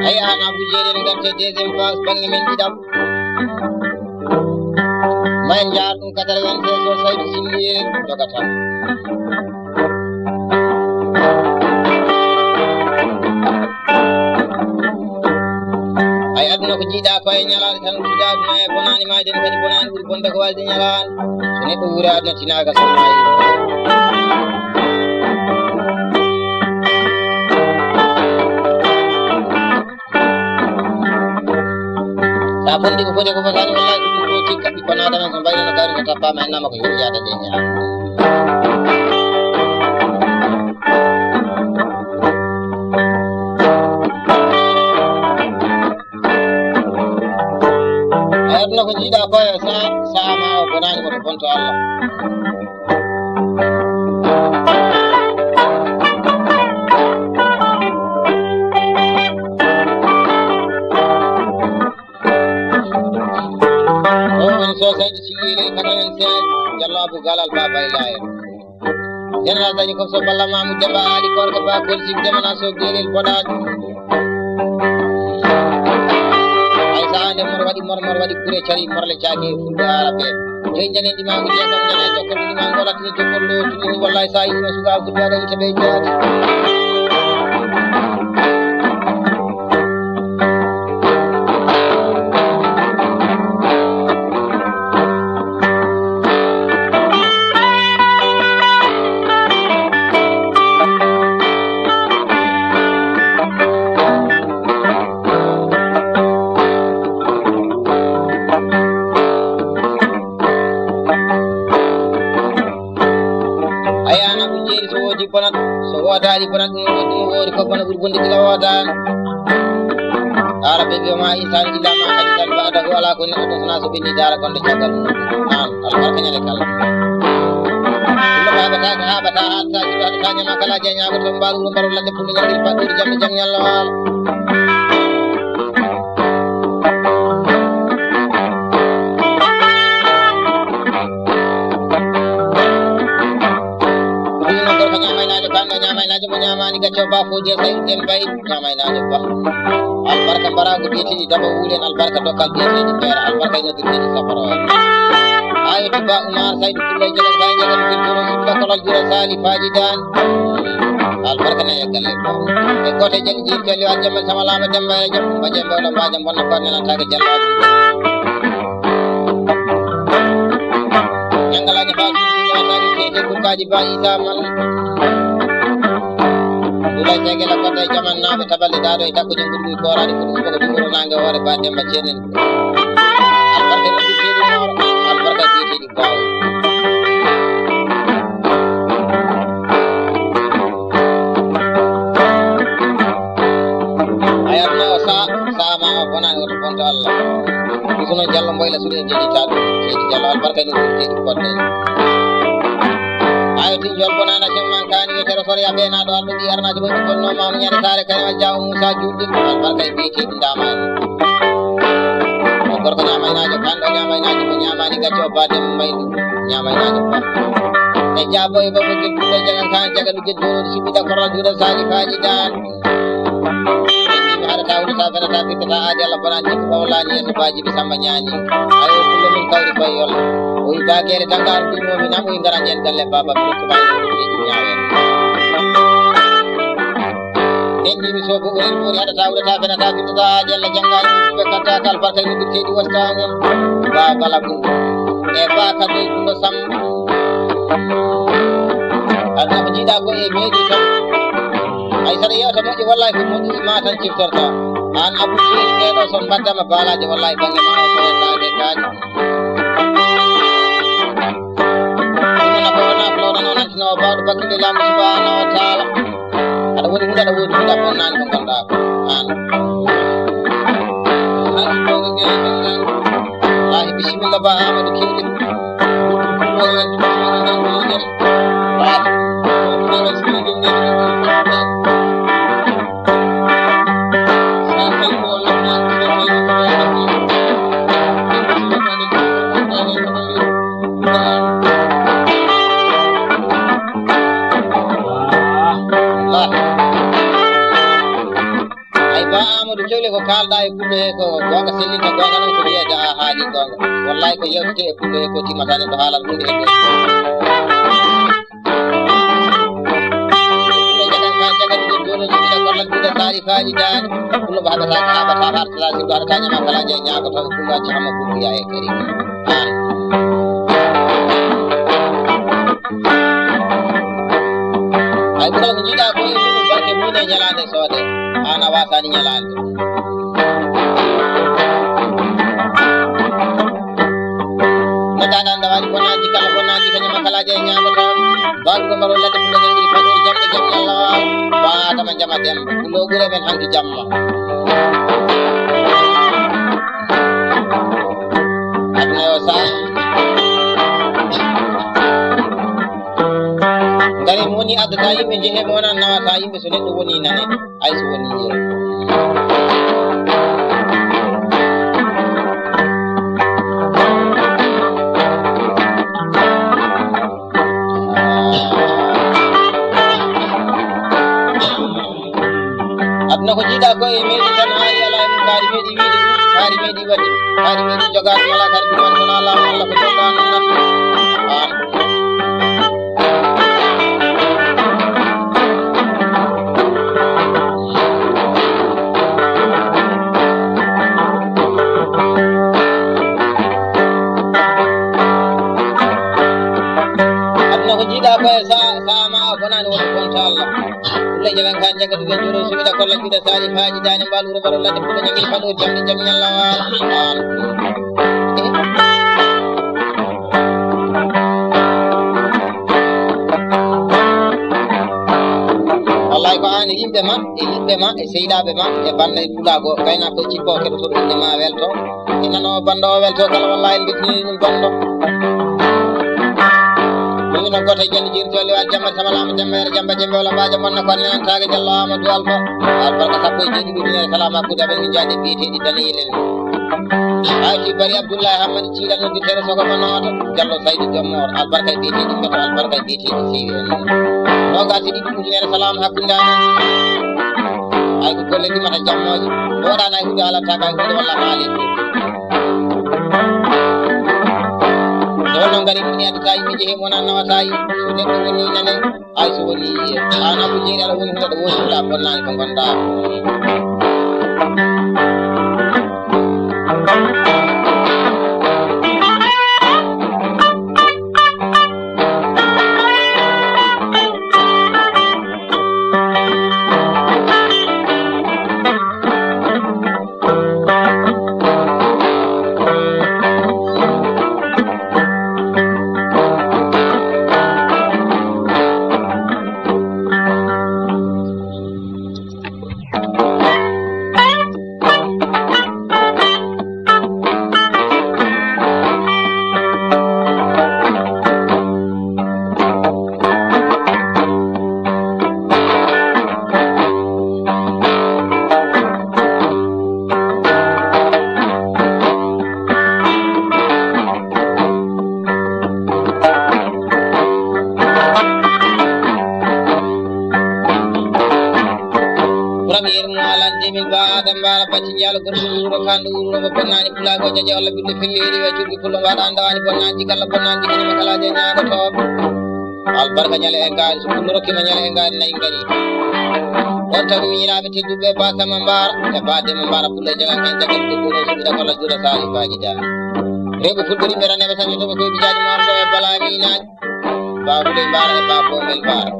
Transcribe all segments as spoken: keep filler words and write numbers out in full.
Ay, an Abu Jeeri, en garti e deuxième phase, bannge men ɗiɗaɓo. Ma en njaar ɗum quatre-vingt-seize o, Saydu Silli en dogata. Ay, aduna ko jiiɗa ko e ñalaade tan, ɓurda aduna e bonaani, maayde ne kadi bonaani, ɓuri bonde ko walde ñalaande. So neɗɗo wuuri aduna tinaaka, so maayi. Sa bonndi ko foti ko fotani, wallahi ko ɗum ɗo tikka ɓikkon adama so mbayno no gawri ko tappaama e nama ko yimɓe yaada de ñaama. Ay, aduna ko jiiɗa ko e sa, sa ma o bonani ko to bonto Allah. O woni Sosayji Siwili quatre-vingt-seize, Jallo Abou Galal Baba Ilaye. Général Dañi ko so Balla Mamoudou Demba Ali Korka Ba Kolsi Demana so Gelel Boɗaɗo. Ay sa ande mor waɗi mor, mor waɗi kure cari morle caage e fulɓe araɓe. Joyi janen ɗi mamu jeegom jana jokkol ɗi ma ngolat ni jokkol ɗo tuni ni wallahi sa yiwno suga fulɓe aɗa yita ɓe jaati. Ayana ko jeeri so woodi bonat, so woodaani bonat, ɗum woodi, ɗum woodi ko bona ɓuri bonde gila woodaani. Ara ɓe wiya ma insanu illa ma hajjan ba'dahu, ala ko neɗɗo ɗum sona so ɓenni dara gondo caggal mum. An, albarka ñande kala. Ɗum ɗo haɓata, haɓata, haɓata, haɓata, ñama kala je ñago to mbaru wuro mbaru ladde fulɓe ñande paɗɗori jamɗe jam ñalla wala. Ɗum noon gorko ñaamaynaajo, kanɗo ñaamaynaajo mo ñaamaani gacce o ba fodde tawi ɗen bay ñaamaynaajo ba. Albarka mbarago biyeteeɗi daba wuulen, albarka dokkal biyeteeɗi beera, albarka e noddirteeɗi safara o. Ayo tuba Umar Saydu Pullo Jagal Kay Jagal Pullo Sibba Kolol Jura Sali Faji Dan. Albarka na yaggal e ba. E gote jali jiri jali wa jamma sama lama jamma e jamma ba jamma wala ba jamma bonna ko ne lan taga jalla. Ñangalaaji ba suusi wataji keke kurkaji ba isa man. Dula jagela kota e jaman naɓe taballe daɗo e takko jangol ɗum koraɗi ko ɗum ko ɗum wuro nange hoore ba demba cenen. Albarka ko ɗum teɗi mawɗo, albarka ko ɗum teɗi bawo. Ayatno sa, sa ma o bonani woto bonto Allah. Ɗum ko noon Jallo Mboyla Suɗe jeeɗi taɗo, jeeɗi Jallo albarka no ɗum jeeɗi koɗɗe. Ayo tin jol bonana jemman kani wiyetero sore ya ɓeenaɗo arɗo ɗi arnaji mo ɗi bonno ma mo ñande sare kane wa jawo Moussa Diouf ɗi albarka e biyeteɗi ndamani. O gorko ñamaynajo kanɗo ñamaynajo ko ñamani gacce o baden maydu ñamaynajo ba. E jabo e babo gel ɗum ɗo jagan kan jaga ɗum gel ɗum siɓɓita koral juuɗe sali faji dan. Haɗata wonata fenata fittata aadi Allah bonani jikko ɓawlani yeeso baji ɓe samba ñaani. Ayo kulle min kawri koye yola. O wi bakere dangaru ɗinomi nam o wi ngara jen galle baba mi rokku ma ɗum ɗum ɗum ñaawe. En jimi sobo o en ɓori haɗata wonata fenata fittata aadi Allah jangani ɓe katta kal barka yimɓe teɗi wastani. Ba bala ɗum. E ba kadi ɗum ɗo samba. Alaa ko jiiɗa ko e meeɗi tan. Ay saɗa yewta moƴƴo wallahi ko moƴƴi ma tan ciftorta. An Abu Jeeri ɓeɗo son mbaddama balaje wallahi bange ma o soyataade kaani. Ɗum wona ko wona ko Bawɗo bakkiɗe Laamɗo subhaanahu wa taala. Aɗa woni huɗo, aɗa woodi huɗo, a bonnaani ko ngonɗaa ko. Aan. Wallaahi, bisimilla Ba Amadou Kewɗel. Ay, Ba Amadou, kewle ko kaalɗaa e pullo he ko goonga, sellinta goonga noon ko wiyata a haali goonga. Wallahi ko yewtete e pullo he ko timmata neɗɗo haalata huunde he goonga. Ɓe jagan ka jagan ɗe gono jogita gollal ɓiɗa taarifaaji daani. Pullo ba haɓata ka haɓata hartata sirgo haɗata ñama kala jey ñaagoto pullo acca hamma pullo ya e kari. Ay ɓural ko jiiɗa ko e ɗum barke mum e ñalaande soode. Aan a wasaani ñalaande. Noddaɗa nda waɗi bonaaji kala bonaaji ko ñama kala jey ñaagoto. Baɗuɗo mbaro ladde pullo ñangiri fajiri jamɗe jam ñalla. Baatama jama dem. Pullo ɓure men hanki jamma. Aduna yo saay. Ngari mo woni addata yimɓe jehe mo wonan nawata yimɓe so neɗɗo woni nane. Ay so woni yeeso. Aduna ko jiiɗa ko e meɗi tan, haari ala e mum, kaari meɗi wiide ɗum, kaari meɗi waɗde, kaari meɗi jogaade, wala kaari ɗum, wala laamu, wala ko jogaade ɗum. Aduna ko jiiɗa ko e sa, sa ma a bonani woni konto Allah. Kulle jagan kan jaga dugan juro suɓida kolla juuɗe sari faji dani mbalu wuro baro ladde kulle jangil fado jamdi jam ñalla. Wallahi ko an e yimɓe ma, e yimɓe ma, e sehilaɓe ma, e banda e pulago, kayna ko cippo keɗotoɗo inde ma welto. E nano banda o welto kala, wallahi en beltini ɗum bando. Min no goto e jalli jirto lewal jamma sama lama jamma yara jamba jembe wala mbaja monna ko nenantaga jallo Amadou Alpha. Albarka sappo e jeeɗiɗi ɗum ene salama kuuɗe amen min jaade biyeteɗi Daniel en. Hayti Bari Abdoulaye Hamadi Ciiɗal noddirteɗo Sogo Manoto, Jallo Saydu Jommor, albarka e biyeteɗi Mbeto, albarka e biyeteɗi Siiwi en. Nogas e ɗiɗi ujunere salam hakkunde amen. Ay ko golle ndimata jammooje, ɗo waɗaani hay huunde haalata ka hay huunde walla haalirde. Nde wonno ngari ɗum ne addata yimɓe jehe mo nan nawata yi, so neɗɗo woni nane, ay so woni yiye. Aan Abou Jeeri aɗa woni huunde ɗo woni huula bonnaani ko ngonɗaa. Ɓuram yermo alan demin ba Adam Bara Bacci Njaalo gorko wuro Kandu wuro mo bonnani pulago jaja Allah ɓiɗɗo felli heɗi we cuɗi pullo mbaɗa an dawani bonnani jikalla bonnani jikini mo kala je ñagoto. Albarka ñale e ngaari so pullo rokkima ñale e ngaari nayi ngari. On tawi miñiraɓe tedduɓe ba Sama Mbar e ba Dema Mbar pullo jagan kan jagal ko ɓuuro suɓida kolla juuɗa sali faji da. Rewɓe fulɓe rimɓe raneɓe tan jotoɓe koye bijaji mawɗo e bala minaji. Baabule Baara e Baabo Mel Baara.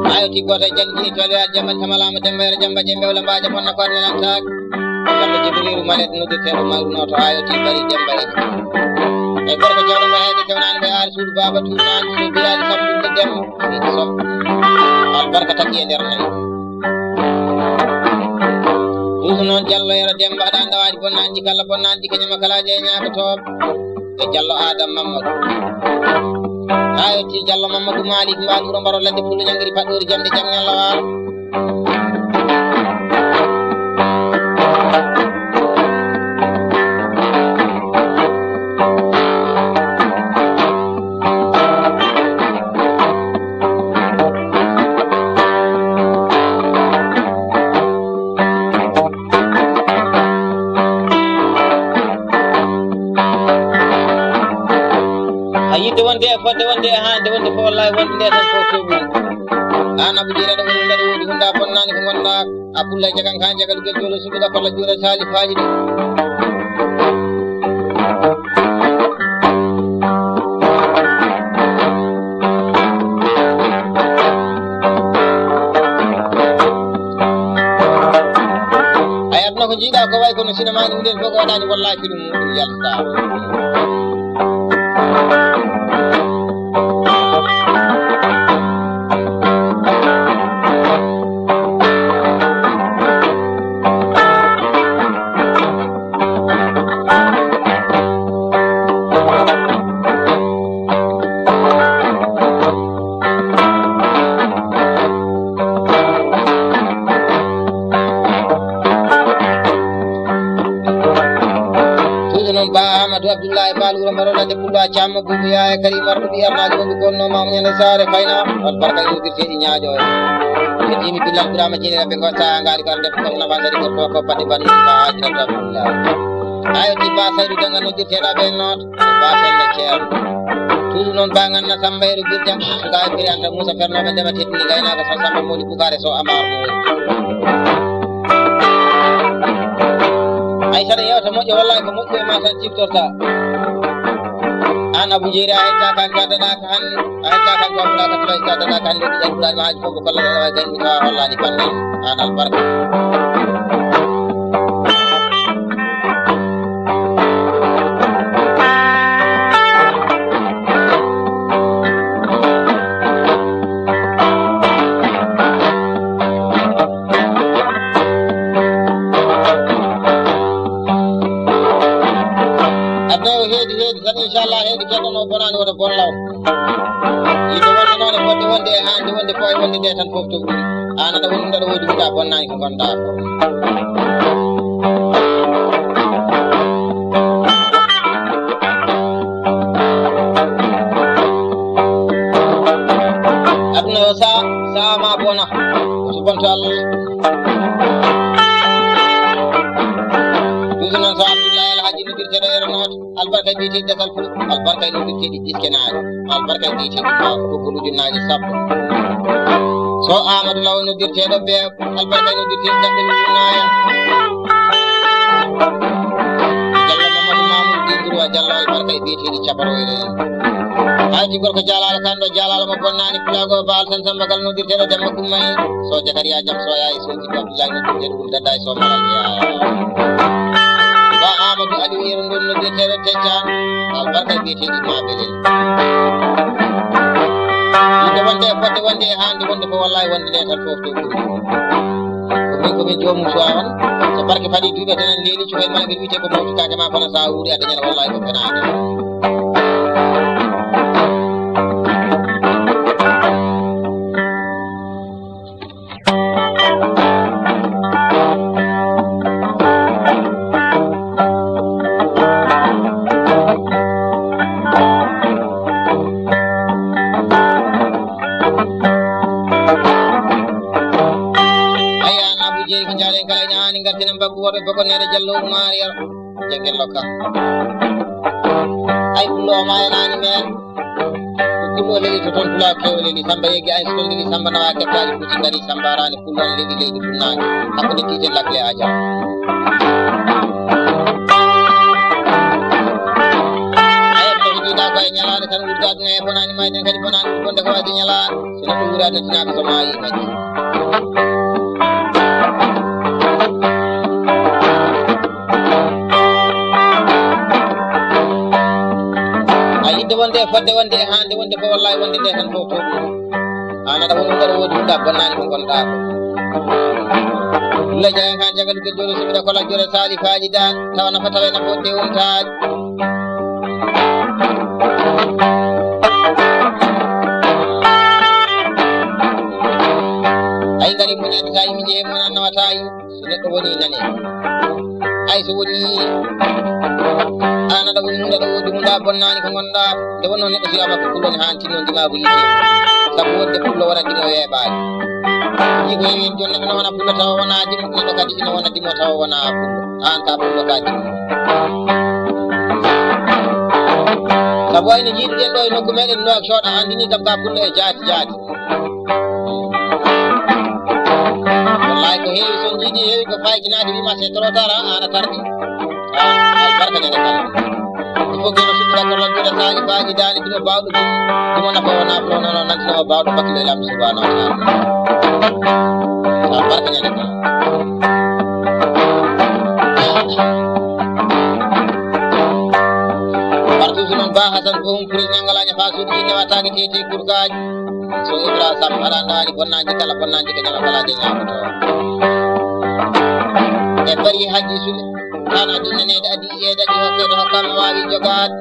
Maayo tiggoto e janngi to lewaat jamma tamalaama demba yere jamba jembe wala mbaaja monna ko adnan taak. Alla Jibriilu Malet noddirteeɗo Mayru Nooto, haa yettii Bari Demba en. E gorko jawɗo mo heede fewnaani mo e aari suudu baaba tuurnaani, so biraani sabbunde Demba. Ɗiɗi so. Albarka tagi e nder nayi. Ɗum noon Jallo Yero Demba, aɗa annda waaji bonnaanji kala bonnaanji kañum kala jeeñaaka to. E Jallo Adam Mamadou. Haa yettii Jallo Mamadou Malick Mbaal wuro Mbaro ladde Pullo ñangiri paɗɗoori jamɗe jam ñalla waalo. A yiɗde wonde e fodde wonde e haande wonde fof, wallahi wonde nde tan fof feewi. Aan Abou Jeeri aɗa woni, aɗa woodi, hunda bonnaani ko ngonɗaa. A pulla e jagan kaa jagal gel jolo suɓiɗa kolla juure saalifaaji ɗi. Ay, aduna ko njiiɗaa ko way kono sinema ni, minen fof ko waɗaani, wallahi film muɗum yalta. Suudu noon Ba Amadou Abdoulaye Ba Louro Mbarola de Pullo Camma Boubou Yaya Karim Arɗo ɓi Arnaji Boubou Gonno Mamu Ñande Saare Fayna. Albarka yowtirteɗi ñaaƴo e. Ɓe tiimi Billal Birama Jini Rabbe Gosta Ngari Garde Ko Nafa Ngari Gorko Ko Pati Banni Ba Haji Rabbe Abdoulaye. Ayo ti Ba Saydu Danga noddirteɗo ɓe noot. Ba Penda Ceerno. Toujours noon Ba Ganna Samba Yero Birja, suka e Biri Anta Moussa Fernoɓe ndema teddini gaynako so Samba Moli Bukare so Amar Mori. Aysata yewta moƴƴo, wallahi ko moƴƴo e ma tan ciftorta. Aan Abou Jeeri a hecca kan ka daɗaka han, a hecca kan ko Abdoulaye Abdoulaye ka daɗaka han, ɗo ɗiɗan Ibrahima Haji fof ko kolla daɗa way gayni ka hollani banngal. Aan albarka. Aduna o heedi, heedi tan, inchallah, heedi keɗɗo no bonaani, woto bon law. Yimɓe wonde noon e fodde wonde e haande wonde ko e wonde nde tan fof to ɓuri. Aan aɗa woni ɗum, aɗa woodi ɗum, a bonnaani ko ngonɗaa ko. Aduna o sa, sa ma bona. Ko so bonto Allah. Ɗum noon so Abdoulaye Alhaji no birteɗo Yero Noota. Albarka e mbiyetee Dakar Pullo, albarka e noddirteeɗi Diskenaaji, albarka e mbiyetee Ɓoggol Ujunnaaje sappo. So Amadou Law noddirteeɗo Beeɓ, albarka e noddirteeɗi Daɓɓe Ujunnaaje. Jallo Mamadou Mamoudou Guèye Bourwa Jallo, albarka e mbiyeteeɗi Caparoyre en. Alhaji Gorko Jalaalo Kando Jalaalo mo bonnaani Pulaago Baal tan Samba Kala noddirteeɗo Demba Kummay, so Jakariya Jam so yaay so Abdoulaye no ɓurɗe ɗum dadda e Soomala Jeyaa. Ba Amadou Aliou Yero Ndon no biyeteeɗo Tecca, albarka biyeteeɗi Mabelel. Yimɓe wonde e fodde wonde e haande wonde ko wallahi wonde nde tan fof to ɗum. Ko min, ko min joomum suwa on. So barke faɗi duuɓe tan en leeli cukalel ma ngel wiyetee ko mawtu kaake ma kono sa wuuri a dañat wallahi ko fenaande. Ayya, Abu Jeeri ko jaalen kala ina haani ngartinan baggu worɓe boko neɗe jallo maari yar. Jengel lokka. Ay, Pullo o maayanani men. Ko Pullo leli to toon, Pullo kewleli. Samba yeggi ay so leli, Samba nawa kettali buti ngari, Samba arani Pullo leli leydi funnaange. Hakkunde tiite lakle aja. Ay, ko jiiɗa ko e ñalaande tan wurdaade ne bonani mayden kadi bonani bonde ko waji ñalaande. So neɗɗo wuraade tinaka so maayi kadi. Wonde e fodde, wonde e hande, wonde ko wallahi wonde nde tan fof to. An aɗa woni ɗo woodi ɗa bonnaani ko ngonɗa ko. Leydi en han jagal ko joni so mbiɗa ko lajjore saalifaaji daan, tawa nafa tawa nafa wonde wontaani. Ay ngari muñande sa yimi jeemo nan nawata yi. So neɗɗo woni nane. Ay so woni an aɗa woni hunde ɗo woodi hunde a bonnaani ko ngonɗa. Nde wonno neɗɗo siyaama ko pullo ne haanti noon dimaagu yiite. Sabu wonde pullo wona dimo weeɓaani. Jii ko heewi en jooni neɗɗo no wona pullo tawa wona dimo, neɗɗo kadi ina wona dimo tawa wona pullo. An ka pullo ka dimo. Sabu wayno jiiɗuɗen ɗo e nokku meɗen no cooɗa anndini kam ka pullo e jaati jaati. Wallahi ko heewi son jiidi heewi ko faykinaade wima c'est trop tard, an a tardi. Albarka ñande kala. Il faut que no suɓɓira ko laggude taali baaji daali dimo bawɗo dimo, dimo nafa wona flo nono nantinowo bawɗo bakkilo e lamɗo subhanahu wa taala. Albarka ñande kala. Partout so noon ba hasan ko hum puri ñangalaña fa suuɗi newataake tete kurkaaji. So Ibra Sam aɗa anndani bonnaaji kala bonnaaji ko ñama kala je ñaamoto. E bari hajji sule. Tan adi nanede adi iyede adi hokkede hokkama wawi jogaade.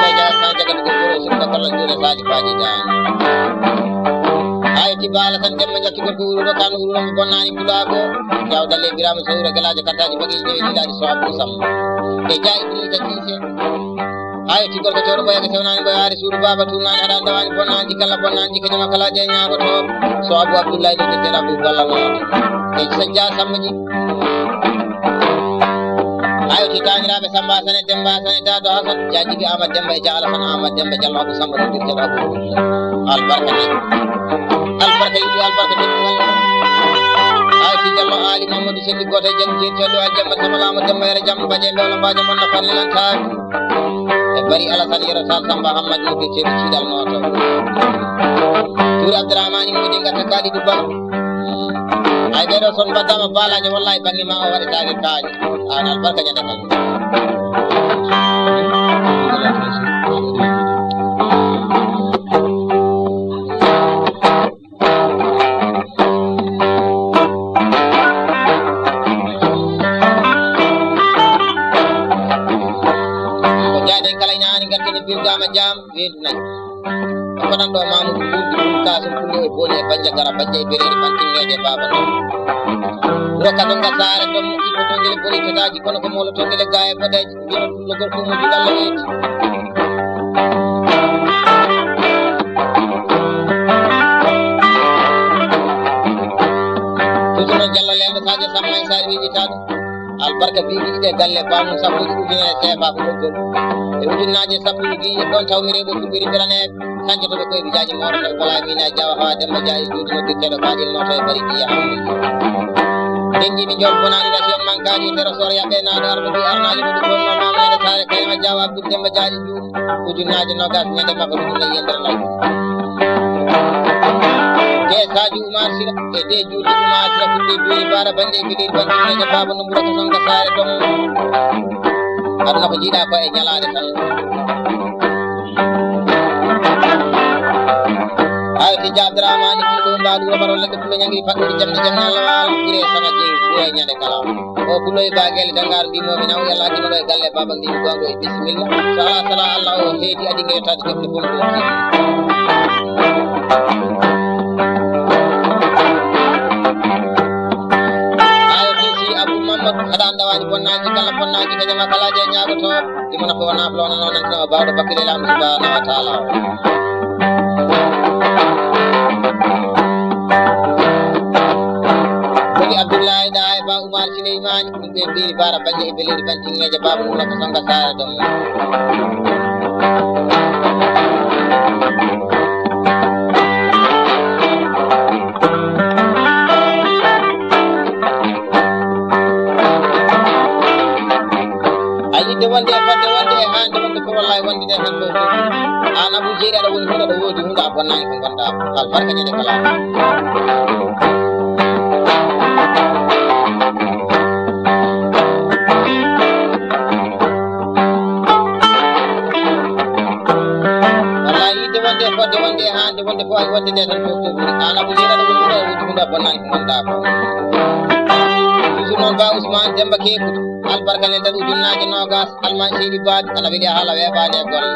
Ko jawa ka jagade ko goro sule ko kala jure saji faji dan. Ayo ti bala tan demma jatti ko goro kan wuro mi bonnani kulago. Jaw dalle Birama Sawra galajo kattaji bagi jewi diladi so Abu Sam. E jayi Idrisa Sise. Ayo ti gorko coro boya ko sewnani boya ari suudu baba tunani aɗa dawani bonnanji kala bonnanji ko jama kala je ñaagoto. So Abu Abdullahi ɗo jettera Abu Balla mo. E sajja sammuji. Ayo ti taniraɓe Samba Sane Demba Sane Dado Hasan ya jigi Amadou Demba e Jaala San Amadou Demba Jallo Abu Samba ɗo jettera Abu Abdullahi. Albarka ni. Albarka yiɗi albarka ni. Ayo ti Jallo Ali Mamadou Selli goto e jang jettero a Demba Samalama Demba yere jam baje mbewla mbaje mon no fanni lan tawi. E bari Alasan yero Sal Samba Hammad no ke cebi cidal moto. Turi Abdurrahmani mo de ngata kadi du ba. Ay ɓeɗo son mbaddama balaje wallahi bangi ma o waɗi tagi kaji. An albarka ñande kala. Ko jaaden kala ina ani gartini birgama jam weedu nayi. Ko nan ɗo mamu ko ɓurdi ɗum kaso kulle e bone e banja gara banja e bereri bantingeje baba no. Wuro kaso ngal saare ɗon mo iko tongele boni totaji kono ko molo tongele gaye bodeji. Mbiyata ɗum no gorko moƴƴi Alla weeti. Ɗum noon Jallo Leeɗo Sadio Samma e Saari Weƴƴitaaɗo. Albarka biigi ɗiɗe galle baamu sappo ujunere seefa ko ɗoggol. E ujunnaaje sappo ujunere ɗon tawmi rewo fulɓe rindirane. Sanjotoɓe koye bijaaji moorotoɓe Bala Amina Jawa Hawa Demba Dia e juuti noddirteɗo Fadil Noto e Bari Biya Hamdi. Denji mi jom bonani nation mankani tero sor yaɓe naɗo arɗo bi arnaji no ɗum ɗon mamede sare kayma Jawa Abdul Demba Dia e juuti ujunnaaji nogas ñande makko ɗum ɗum e yendere law. De Sadio Oumar Sila e de juuti Oumar Sila fuɗɗi buuri bara bande e bilir bande ñande baba no ɓurata son ka sare ɗon. Aduna ko jiiɗa ko e ñalaade tan. Ayo ti jabiraama ni ɗum ɗo mbaɗu womaro ladde pullo ñangi faɗɗude jamɗe jamɗe Allah waala ire sama jeyi ɓure ñande kala. O pullo e bagel gangar mbimo mi naw yalla addi mo ɗo e galle baba mbimi gongo e bisimilla. Sala sala Allah o heedi adi nge tati kebde pullo. Ayo ti si Abu Mamadou aɗa anda waɗi bonnaji kala bonnaji ka jama kala je ñaagoto. Ɗum wona ko wona ko wona noon tan o baawɗo bakkile Laamɗo subhanahu wa taala. Woni Abdullahi Ɗa e Ba Umar Sileymaani, ɗum ɓe mbiyi Baara Bannje e Beleeri Bantingeeje Baaba Nura ko Samba Saara Doom. A yidde wonde e fodde wonde e haande wonde ko wallahi wonde nde tan ɗo fof. An Abou Jeeri aɗa woni hunde ɗo woodi hunde a bonnaani ko ngonɗa. Albarka ñande kala. Wonde ko wawi wonde nde tan fof ko ɓuri. An Abou Jeeri aɗa woni ɗo, woni ɗum ɗo bonnani ko gonɗa ko. Toujours noon Ba Ousmane Demba Keekuto. Albarka ne daɗi ujunnaaje noogas. Alman Seydi Baabi, ana weli a haala weeɓaani e golle.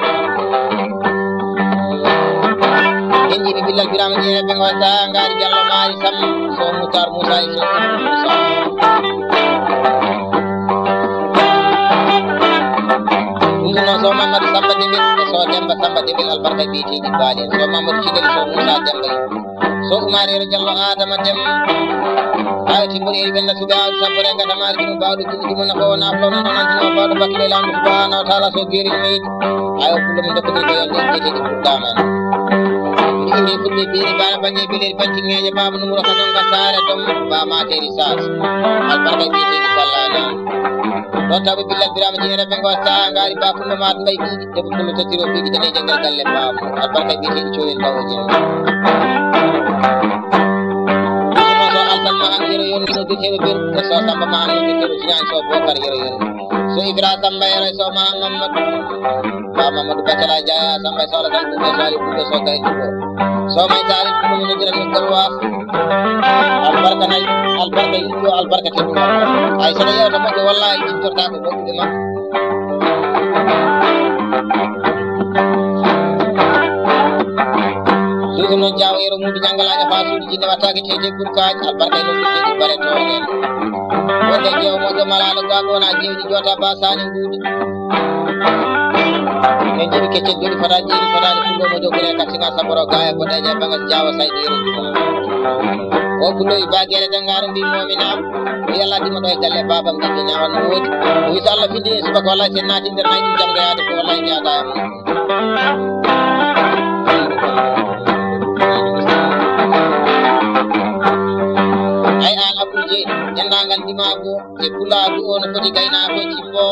En jiɗi Billal Birama Jeeri ɓe ngol taa ngaari Jallo Maari Sam, so Moutar Moussa e so Moussa. Ɗum noon so Mamadou Samba Debil, e so Demba Samba Debil, albarka biyeteeɗi baali en. So Mamadou Cidel, so Moussa Demba. So Umar Yero Jallo Adama Dem. Ayo timboɗeeri ɓen nasuɓe awdi sabbore gata maari ɗum bawɗo juɗɗi ɗum nafo wona flono ɗon antina bawɗo bakkilo e laamɗo subhanahu wa taala so geeri meydi. Ayo fullo mo dokkani ko yolde jeteɗi ɓurɗama. Inde fulɓe beeri bana bande beleri banti ŋeeje baba numuro ka non ka saare dom ba materi sas. Albarka biyeteɗi sallana. Ɗon tawi Billal Birama Jeeri ɓe ngo sa ngaari ba fullo ma ɗum ɓay ɓiɗi. Debbo fullo tattiro ɓiɗi daneje nder galle baba. Albarka biyeteɗi cowen bawo jeeri. Ɗum so Alsan Mahan Yero Yoni no duteɓe ɓen, e so Samba Mahan no duteɓe Sinan so Bokar Yero Yoni. So Ibra Samba Yero e so Mahan Mamadou. Ba Mamadou Batala Jaya Samba e so Alasan Kuɓe so Ali Kuɓe so Gay Kuɓe. So may taari ɗum no jira no garwas. Albarka nay, albarka yiɗo, albarka teɗɗo. Ay so ɗo yewta moƴƴo wallahi ciftorta ko moƴƴude ma. Suudu noon jaawo yero muudu janngalaaji faa suudu jinne wattaake tete burkaaji albarka e nokku jeeɗi bare toon en. Wonde jeewo moƴƴo malaaɗo gaago wona jeewɗi joota ba saani nguuɗi. En jiɗi keccel jooɗi fota jeeri fotaani fullo mo jokkure kaccima saboro gaaya boɗeeje e bangal jaawo sayɗi yero juma. O fullo i baageere danngaaro mbi moominaama. Wi Allah dima ɗo e galle babam jibinawal no woodi. O wi so Allah findi en subaka wallahi sen naati nder nayi ɗum janngo yaade ko wallahi jaada e mum. Ay an Abdou Dieng, denndaangal ndimaagu e pulaagu o no foti gaynaako e cimbo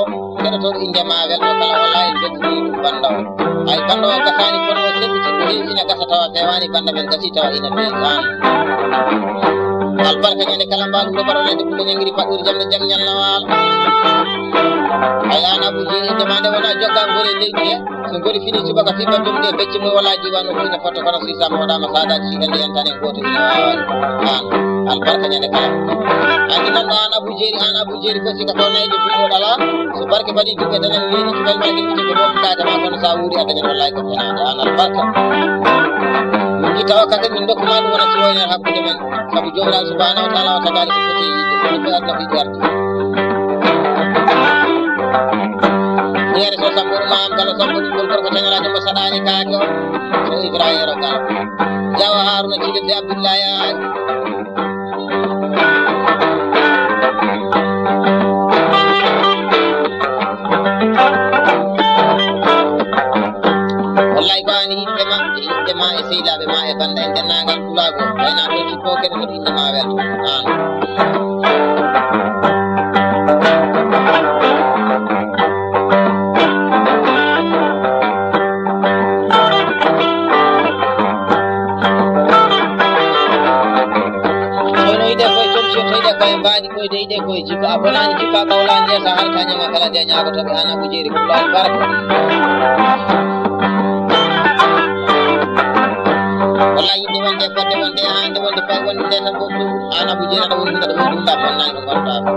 keɗotooɗo innde ma welno kala wallahi en beltini ɗum bannda o. Ay bannda o gasaani kono o semmiti ko heewi ina gasa tawa feewaani bannda men gasi tawa ina feewi an. Albarka ñande kala mbaɗu ɗo mbaɗo nande ko ñangiri paɗɗori jamde jam ñalla waala. Ay an Abdou Dieng inde ma nde wona jogga ngol e leydi he. So ngoli fini subaka fimba ɗum ɗe becce mum wala jiwa no fina foto kono si sam hoɗama sadaji si hende yentane goto ina wawa an albarka ñande kala. Angi nan ɗo an Abdou Dieng an Abdou Dieng ko sika ko nayi de buɗo ɗala so barke baɗi juɓe tan en leni cuɗal ma gilɓi jogo ɗo kaja ma kono sa wuuri a dañan wallahi ko fenade an albarka. Min tawa kaka min dokkuma ɗum wona si woyne hakkude men. Sabu Joomiraaɗo subhaanahu wa taala o tagaali ko foti e yiɗde, ko foti aduna ko yiɗde arde. Ñeere so sambo ɗum am kala sambo ɗum ngol gorko teŋalaajo mo saɗaani kaake o, so Ibrahima kala. Jawa Haaruna Cilinde Abdullahi Aali. Wallahi ko an e yimɓe ma, e yimɓe ma, e sehilaaɓe ma, e bannda, e denndaangal pulaagu, aynaaɓe e cippooɓe, ɓe no innde ma welta. Aan. Sono yiɗe koye comsion, so yiɗe koye mbaadi. Koyde yiɗe koye jikka a bonaani jikka a ɓawlaani yeesa har ka ñama kala de ñaagotoɓe an Abou Jeeri Pulaar barka. Walla yiɗde wonde fodde wonde e hande wonde fay wonde nde tan fof ɗum an Abou Jeeri aɗa woni ɗum aɗa woni ɗum ɗa bonnaani ko gonɗa ko.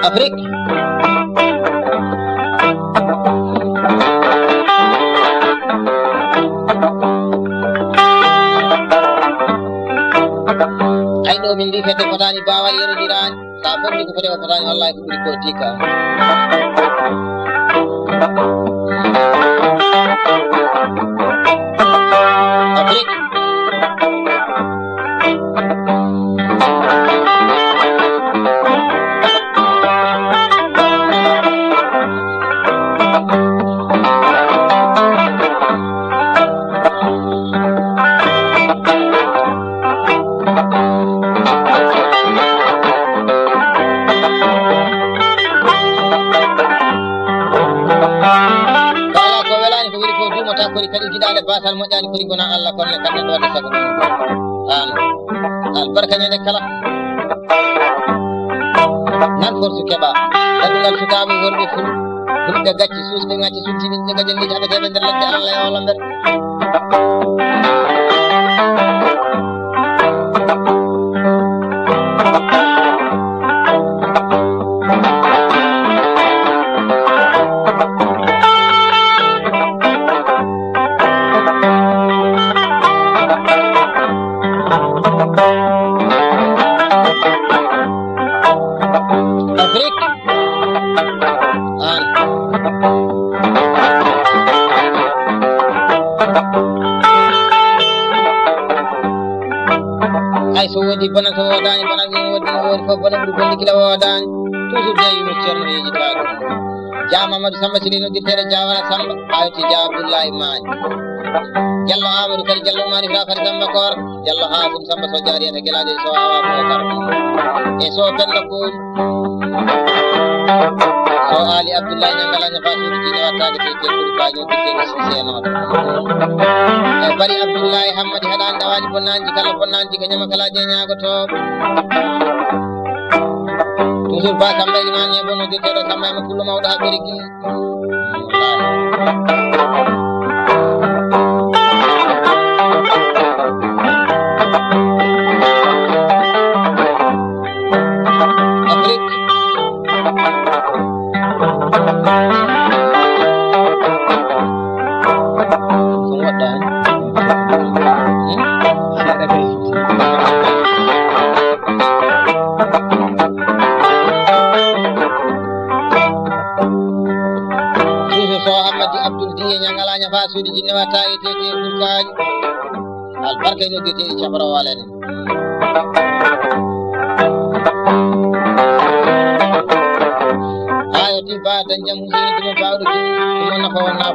Afrik. Ay ɗo min mbi fedde fotaani baawa yerodiraani. Sa fotti ko foti o fotaani wallahi ko ɓuri ko tikka. Afrik. Kori kadi giɗaale basal moƴƴaani kori gona Allah kono ne kamɓe ɗo waɗa sago. An. Albarka ñande kala. Nan force keɓa. Daɗungal sukaaɓe worɓe ful. Hulɓe gacci suusɓe gacci suddiɓe ɓe gajan leydi haɓeteɓe nder ladde Allah e oolo nder. Afrique. An. Ay so woodi bona, so woodaani bona, so woodi, woodi fof bona, ɓuri bonde gila woodaani. Toujours jeeyino Ceerno yeejitaako. Jaa Mamadou Samba Sili noddirteeɗo Jawara Samba, awti Jaa Abdoulaye Maani. Jallo Amadou Kadi, Jallo Mani Fra Fari Samba Koor, Jallo Hasim Samba so jaari en e gelaaɗe so wawa ko kar. E so Penda Kool. So Ali Abdoulaye Ñangala Ñafa Suudu Diine wattaade ke ke kuri fa ñoo bitte ni sise no. E Bari Abdoulaye Hammadi Haɗaani Ɗawaani Bonnanji kala bonnanji ka ñama kala je ñaagoto. Toujours ba Samba Elimane Ñebo noddirteeɗo Samba Ema Pullo mawɗo ha Berigi. Afrique. Ɗum waɗɗa hen. Hmm? Seeɗa kay. Suuso so Hammadi Abdoul Diye ñang ala ñafa suudu jinne watta e tete Burkaaji. Albarka e noddeteeɗi cabara walani. Ayo ti ba dañ jam Huseyni ɗum bawɗo ki ɗum wonna ko wonna.